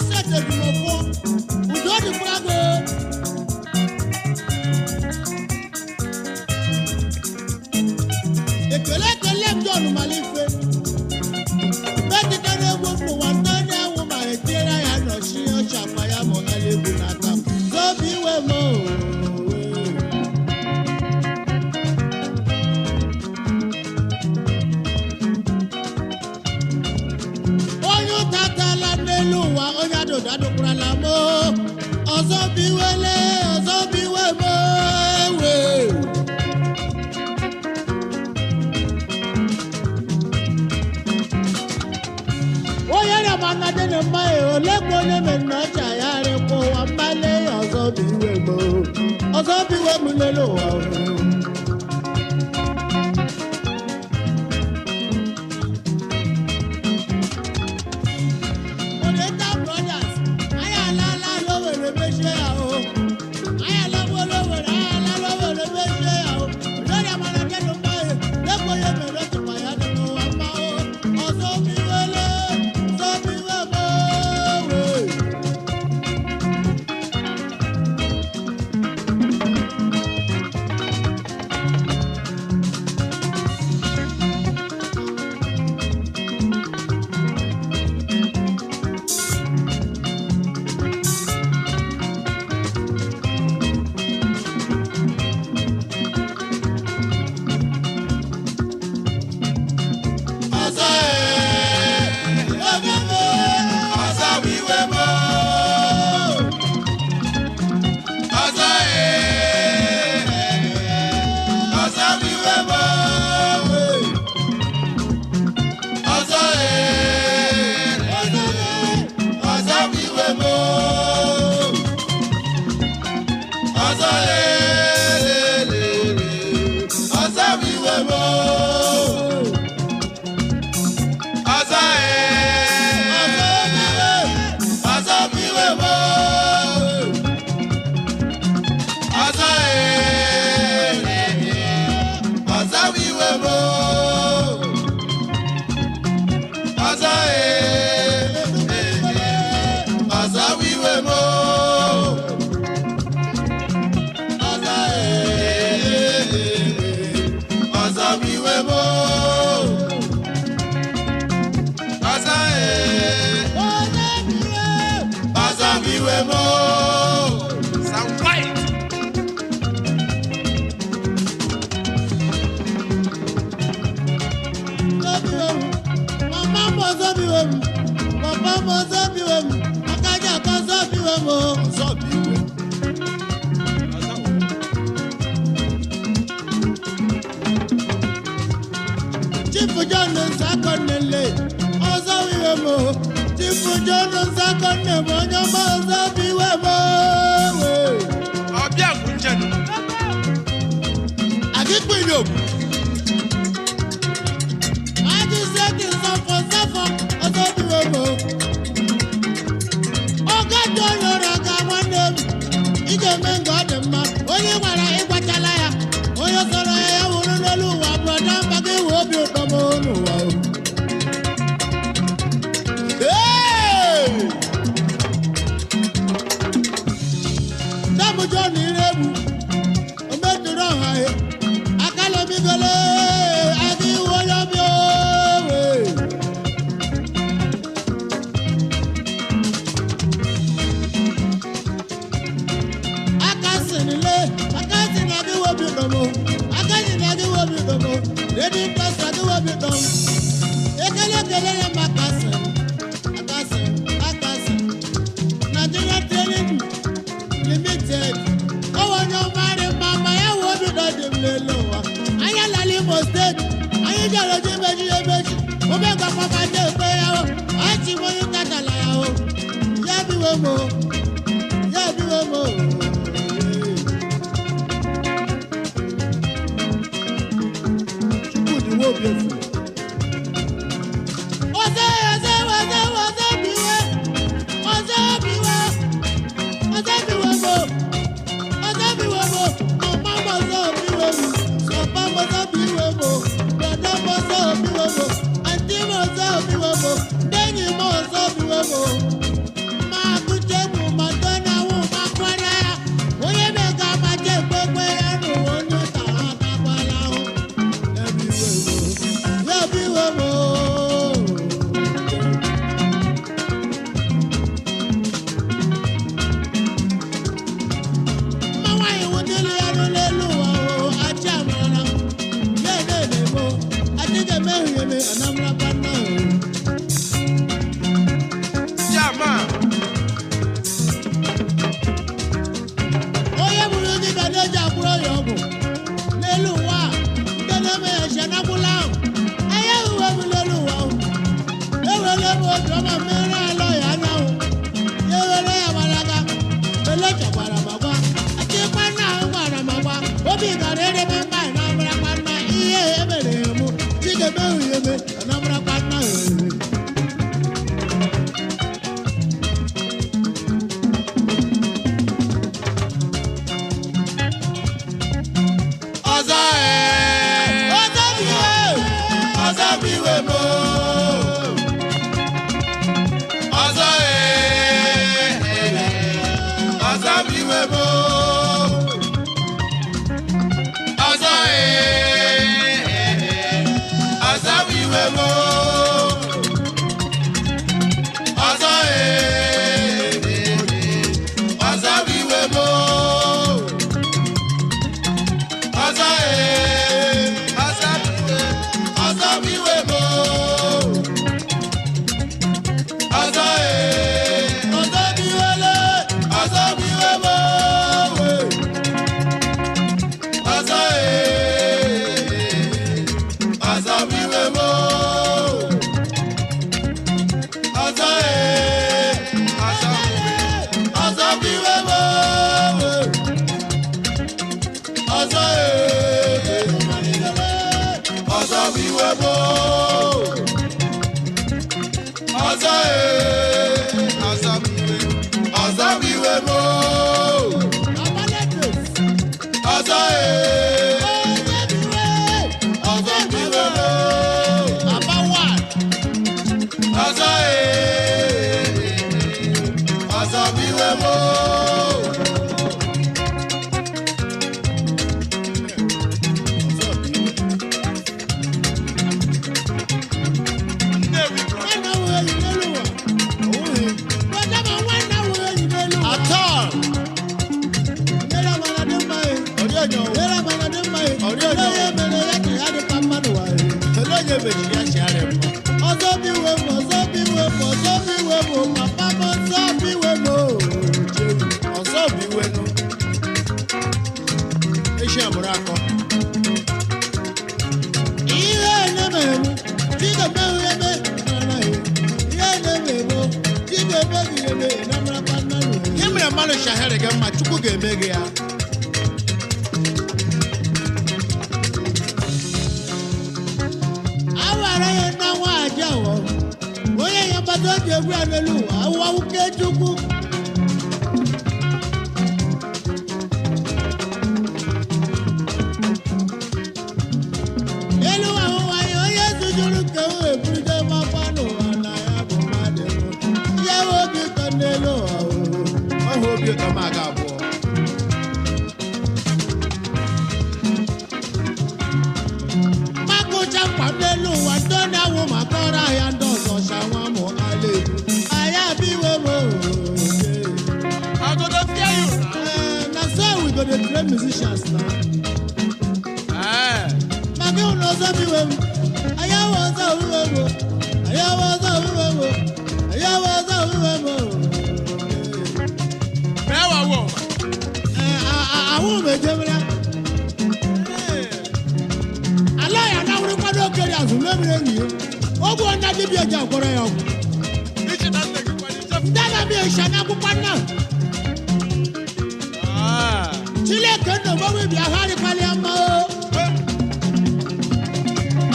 Vincent Ejimofo, udo dịkwara gị. Ekele ekele m John Malife. Metụta na-egwu m n'ụwa ndị onye anwụ ma etinyere ya nọchi ọcha akpa ya ma ọ gara egwu n'aka m. Zobi iwe m ooo. Onye ụta tala n'elu ụwa, onye adụdụ adụkwarala m oo. Ọzọ bụ iwele, ọzọ bụ iwe m ewe. Onye rịọma dị na mma ya, olekwa onye mere na ọcha ya rịkwa ụwa mmalị ya. Ọzọ bụ iwe m oo. Ọzọ bụ iwe m n'elu ụwa oo. Oriental Brothers, anyị alaala l'Owerri mechie ya o. Anyị alagbuo l'Owerri, anyị alaala l'Owerri mechie ya o. Onye mara dị mma ya, lekwa onye mere ọchịkwa ya dị n'ụwa mma o. Ọzọ bụ iwele, ọzọ bụ iwe m owe. Ọzọ ee, Oge m o. ọzọ bụ iwe m oo. Ọzọ ee, ọzọ bụ iwe m oo. Ọzọ ee, ọzọ bụ iwe m oo. Ọzọ ee, le, le, le, ọzọ bụ iwe m oo. Ọzọ ee, ọzọ bụ iwe m oo. Ọzọ ee, ọzọ bụ iwe m oo. Ọzọ ee, ọzọ bụ iwe m oo. Ọzọ ee, ọzọ bụ iwe m oo. Ọzọ ee, ọzọ bụ iwe m oo. Sound quiet. Mama m ọzọ bụ iwe m, papa m ọzọ bụ iwe m, akaja aka ọzọ bụ iwe m o. Ọzọ bụ iwe. Chief John Nsakonele, ọzọ bụ iwe m o. Chief John Nsakonne m, onye ọma, ọzọ bụ iwe m o. Ọbịa bụ njem. Àgíkpù ìlú. Májísẹ́ẹ̀tì nsọ̀fọ̀ nsọ̀fọ̀, ọzọ bụ iwe m o. Ọgá dị onye ọrụ aga nwanne m, ị ga-eme nga ọ dị mma. Onye gwara ịgwachala ya, onye sọrọ ya ya wụrụ n'elu ụwa, brọda mba gị wee obi ụtọ m n'ụwa o. Hey! Sam John Iregbu, ometụrụ ọha ya, akalomigole, aga iwu onye ọbịa owe. Akasinile, akasin na gị wobi dọmọ, akasin na gị wobi dọmọ, lady doctor na gị wobi dọmọ. Ekele ekele ya ma akasin, akasin, akasin. Nigeria Training Limited. Ọwọ́ onye ọma rị mma ma ya wụ obi dọ dị m n'elu ụwa. Anyị alala Imo Steeti, anyị jere oji meji emeji, ome gakwa ma je ekpe ya o, anyị chi m onye katala ya o. Ya biwe m o, ya biwe m o. Chukwudi Nwobiefuru. Ọzọ, ọzọ, ọzọ, ọzọ biwe, ọzọ biwe, ọzọ biwe mo, ọzọ biwe mo, mama m ọzọ biwe m, papa m ọzọ biwe mo, brọda m ọzọ biwe mo, aunty m ọzọ biwe mo, ndị enyi m ọzọ biwe mo, mma Ọzọ bụ iwe m oo. Ọzọ bụ iwe. Nnewi brother. Nwanne awụghị enyi n'elu ụwa. Owughị. Brọda ma nwanne awụghị enyi n'elu ụwa. At all. Nyere amara dị mma e. Oriọna o. Nyere amara dị mma e. Oriọna o. Onye mere ya ka ya dịkwa mma n'ụwa e. Kedu onye mechiri ya chigharị mma? Ọzọ bụ iwe m, ọzọ bụ iwe m, ọzọ bụ iwe m, papa m ọzọ bụ iwe m o. Ọzọ bụ iwe nụ. Echi amụrụ akọ. Ihe na-eme m, chi ga-emeghị eme mara e. Ihe na-eme m, chi ga-emeghị eme na marakwa mmadụ e. Ihe mere mmadụ chagharị gị mma, Chukwu ga-eme gị ya. Awara ya na nwa aja wọ. Onye ya mgbata obi egwu ya n'elu ụwa, awụwa wuke Chukwu. Elu ahụwa ya onye zujuru nke m eburuje mmakpa n'ụwa na ya bụ mmadụ. Ya bụ obi ụtọ n'elu ụwa o. Ọ hụ obi ụtọ m aga abụọ. Makụcha nkwa n'elu ụwa ndị na-awụ maka ọrụ ahịa ndị ọzọ shawa mụ ala ebu. Anyị abịa iwe m o. I go dey fear you now. Na so we go dey train musicians now. Eh. Maka ịhụ na ọzọ bụ iwe m. Ayawo ọzọ bụ iwe m o. Ayawo ọzọ bụ iwe m o. Ayawo ọzọ bụ iwe m o. Bẹ́ẹ̀ wà wọ̀. Ahụ m ejemela. Ala ya na-awụrụ kwado okere azụ mebiri enyi ya. Ogwu onye dibịa ji agwọrọ ya ọgwụ. Iche na nne gị kwado ichefu. Ndị na-abịa ịsha n'akwụkwọ nna. Ah. Chineke nna ogbenwe bịa ha arịkwala ya mma o.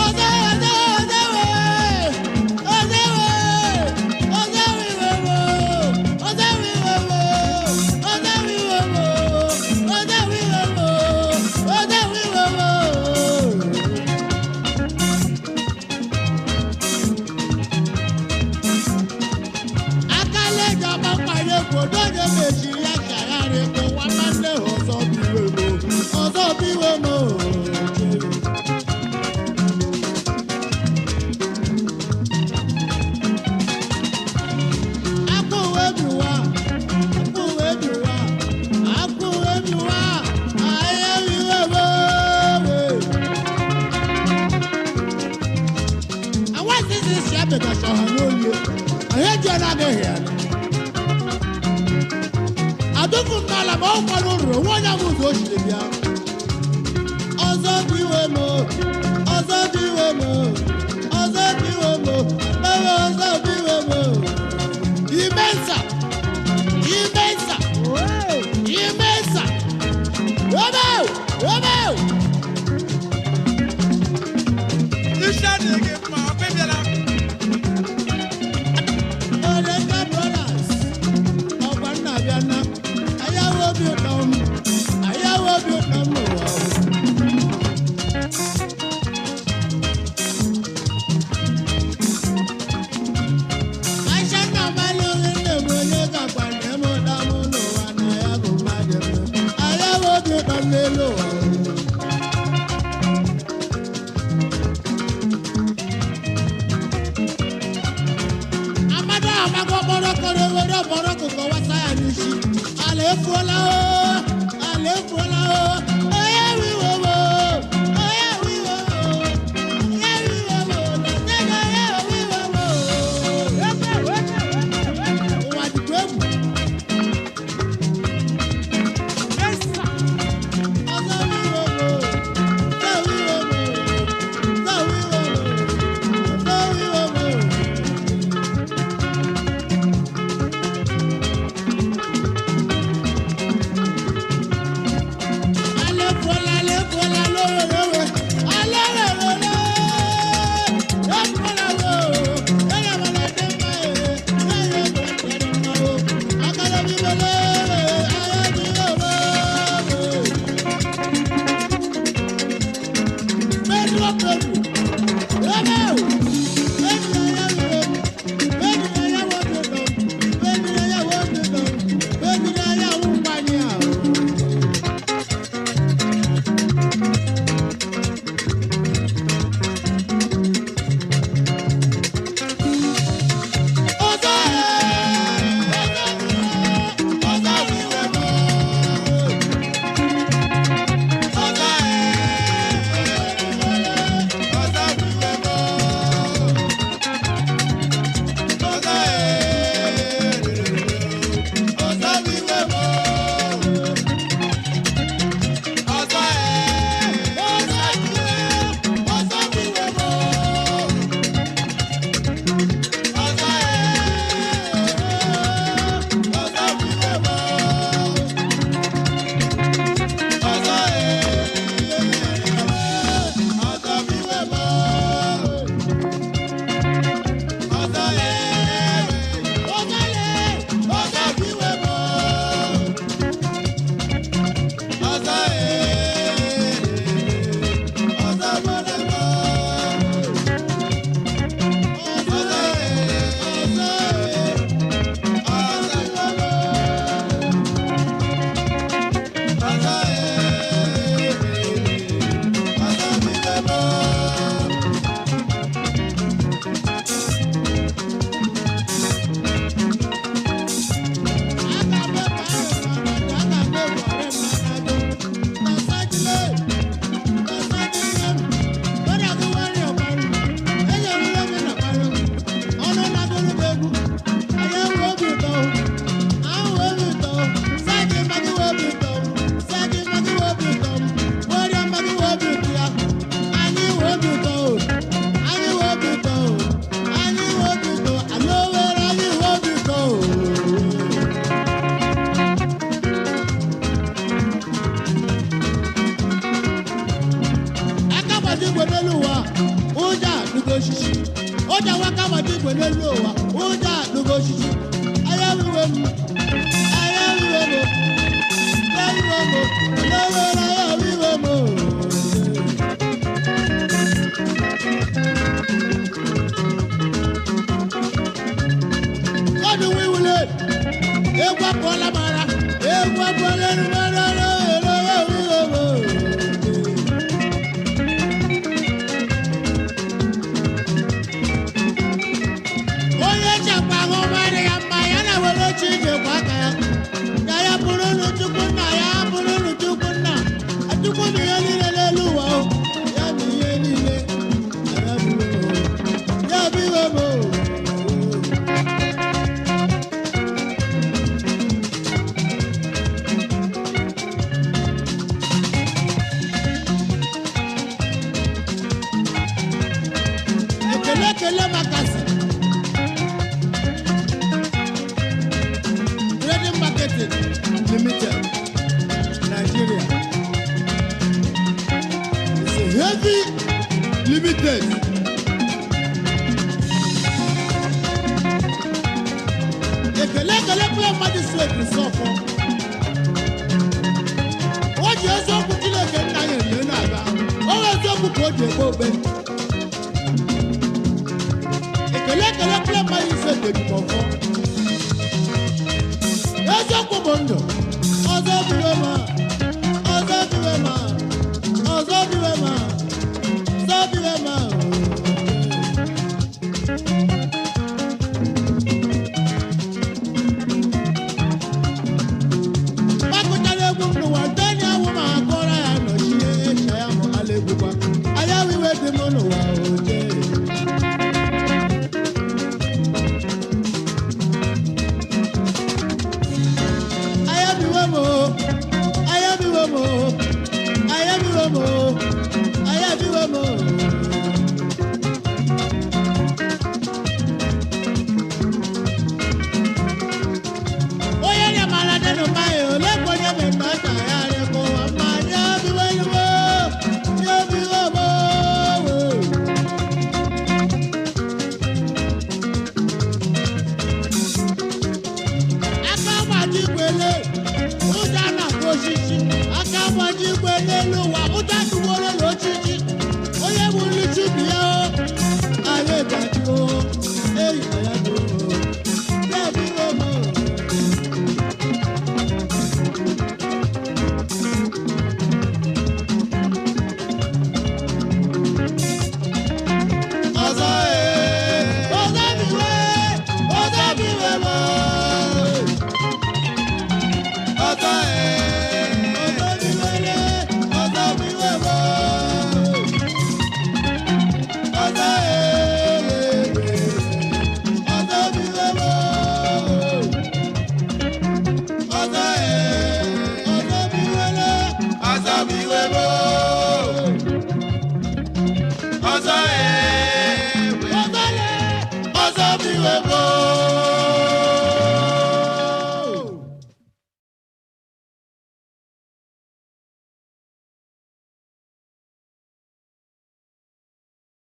Ọzọ ọzọ ọzọ wee! Ọzọ wee! Ọzọ wee wo! Ọzọ wee wo! Ọzọ wee wo! Ọzọ wee wo! Ọzọ wee wo! Akálẹ̀jọba parí epo lóde méjì ya ṣàyàrí kó wá má lé ọ̀sọ́ bí wéwo ọ̀sọ́ bí wéwo. Akúwé mi wá, akúwé mi wá, akúwé mi wá, ayé mi wéwo. Àwọn sísè ṣe àbẹ̀tà ṣọ̀hán lóye, àyè jẹ́ lábẹ́ ìyá ni. Àdúgbò nnala ma ọ kwado ruru nwa onye bụ ụzọ o siri bịa. Ọzọ bụ iwe m, ọzọ bụ iwe m, ọzọ bụ iwe m, ewe ọzọ bụ iwe m. Imensa, imensa, imensa, ome, ome. Iṣẹ́ adịghị mma, ọkụ ịbịala. Oreka Brothers, ọkwa nna bịa na, ayawo obi ụtọ m, ayawo obi ụtọ m n'ụwa o. Aisha nna m alụghị nne m onye gakwa nne m ụta m n'ụwa na ya bụ mmadụ m. Ayawo obi ụtọ m n'elu ụwa o. Amada amago kpọrọkọrọ ewere ọkpọrọkụ kọwasa ya n'isi. Ala efuola o, ala efuola o, onye wiwo wo, onye wiwo wo, onye wiwo wo, na onye wiwo wo. Ụwa dịkwa egwu. Ọzọ wiwo wo, ọzọ wiwo wo, ọzọ wiwo wo, ọzọ wiwo wo. egbe n'elu ụwa ụjọ adụgo osisi anya wiwe m anya wiwe m anya wiwe m n'owere anya wiwe m. Ọdún wíwúlé egwu apụọla m ara egwu apụọla elu m ara n'owere anya wiwe m. Onye chekwa ahụ mmadụ ya mma ya na were oche ijekwa aka ya ka ya bụrụ unu chukwu nna ya bụrụ unu chukwu nna chukwu na ihe niile n'elu ụwa o ya na ihe niile ya bụ ya bụ iwe m o. Ekele ekele makasị Trading Marketing Limited, Nigeria. It's a heavy limited. Ekele ekele play magistrate sọfọ. O ji eziokwu Chineke nna ya eme na-aga. O nwere eziokwu ka o ji ekpe okpe. Ekele ekele play magistrate ejimọfọ. Eziokwu bụ ndụ. Ọzọ biwe ma, ọzọ biwe ma, ọzọ biwe ma, ọzọ biwe ma. Gbakụchara egwu m n'ụwa nteni awụ ma akọrọ ya nọchie eche ya mụ ala egwukwa anya wiwe dị m n'ụwa oje. Ayabiwemo, ayabiwemo, ayabiwemo, ayabiwemo.